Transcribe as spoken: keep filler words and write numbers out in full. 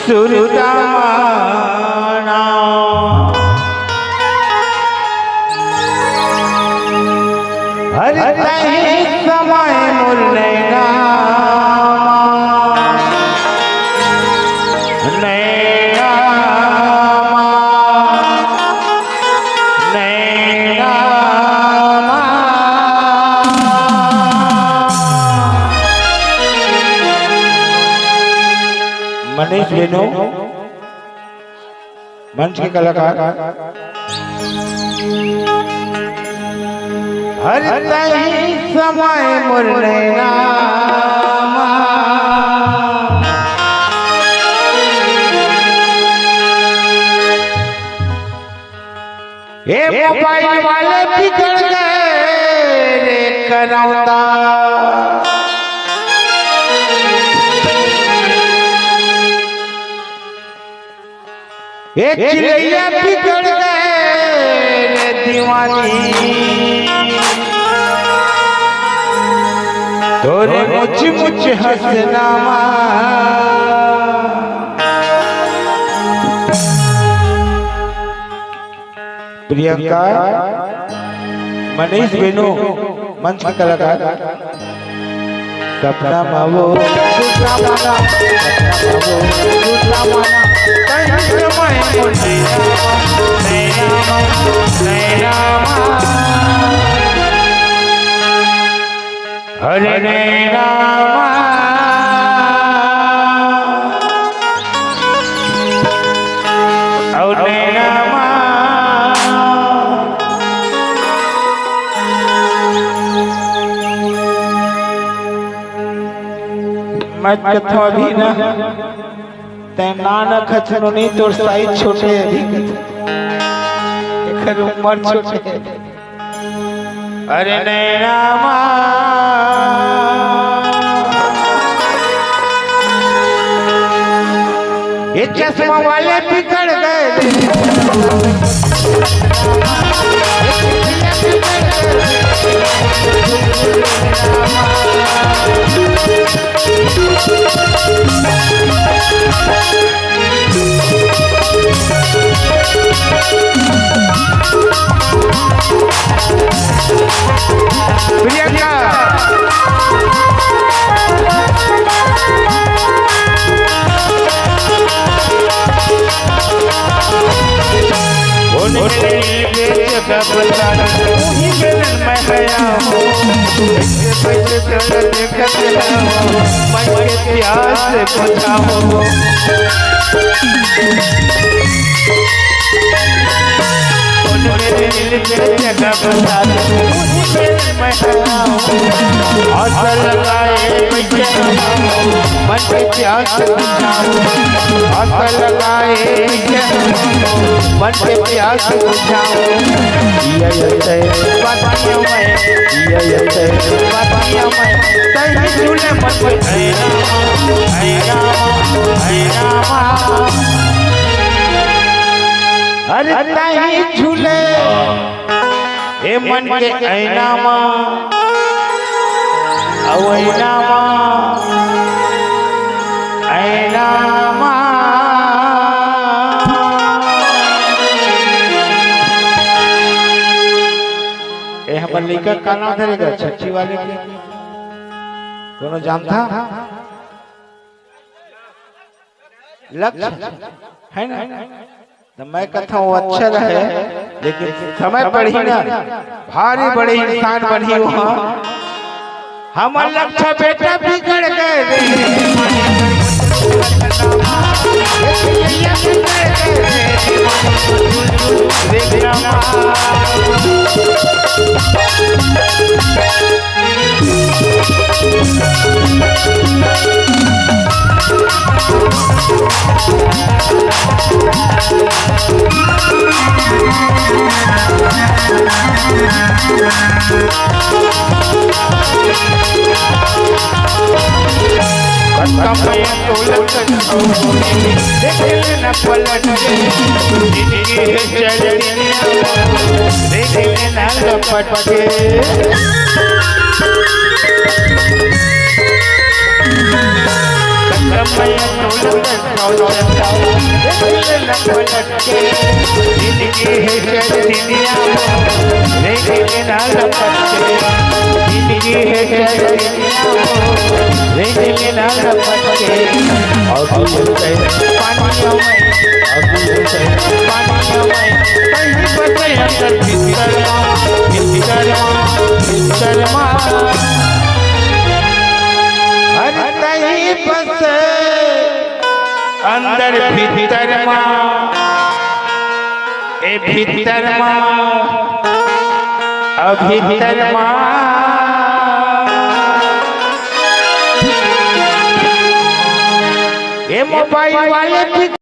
सुरता माना। हर तही समय मोर नैना मा, नैना मा, नैना मा। मनीष रेणु, मंच के कलाकार। हर तही समय मोर नैना मा। ए मोबाइल वाले बिगड़ गए रे करौंदा। ए चिड़ैया बिगड़ गए रे दीवानी, तोरे मुच मुच हंसना मा। प्रियंका, मनीष रेणु, मंच के कलाकार। सपना मा वो दूसरा वाला, सपना मा वो दूसरा वाला। कहीं समय मुझे नैना मा, नैना मा। अरे नैना मा, अउ नैना मा। मैं कथों अभी ना, तैं नान खचनो नहीं, तोर साइज छोटे हे अभी। एकर उम्र छोटे हे। अरे नैना मा। ये चश्मा वाले बिगड़ गए। प्रियंका। उनके बेच का बता, वही मिलन में गया हूँ। बैठे बैठे चल देखत रहो, मैं के प्यास बुझाओ। उन मेरे दिल के जगह बता दे, वही मिलन में गया हूँ। हौसला लगाए बैठे मन के प्यास बुझाऊं, आस लगाए मन के प्यास बुझाऊं। ये ये से बातियां मैं, ये ये से बातियां मैं, तहीं झूले मन के। ऐ रामा, ऐ रामा, ऐ रामा। अरे तहीं झूले ए मन के ऐना मा, अउ ऐना मा, ऐना मा। ए हमर लइका का नाम धरे गा? छट्ठी वाले के कोनो जानता? लक्ष्य है ना? तो मैं कहता हूँ, अच्छा रहे, लेकिन समय पड़ही ना, भारी बड़े इंसान बनही वहाँ। हमर लक्ष्य बेटा बिगड़ गए रे। कमैया तोल कछौनी, देख ले न पलट के, जिंदगी है चल दुनिया, देख ले न लपट के। कमैया तोल कछौनी, देख ले न पलट के, जिंदगी है चल दुनिया, देख ले न लपट के, जिंदगी है चल दुनिया, देख ले न लपट के। अभी से पानियों में, अभी से पानियों में, कहीं बसे अंदर भीतर मा, भीतर मा, भीतर मा। अरे कहीं बसे अंदर भीतर मा, ए भीतर मा, अ भीतर मा। ए मोबाइल वाले भी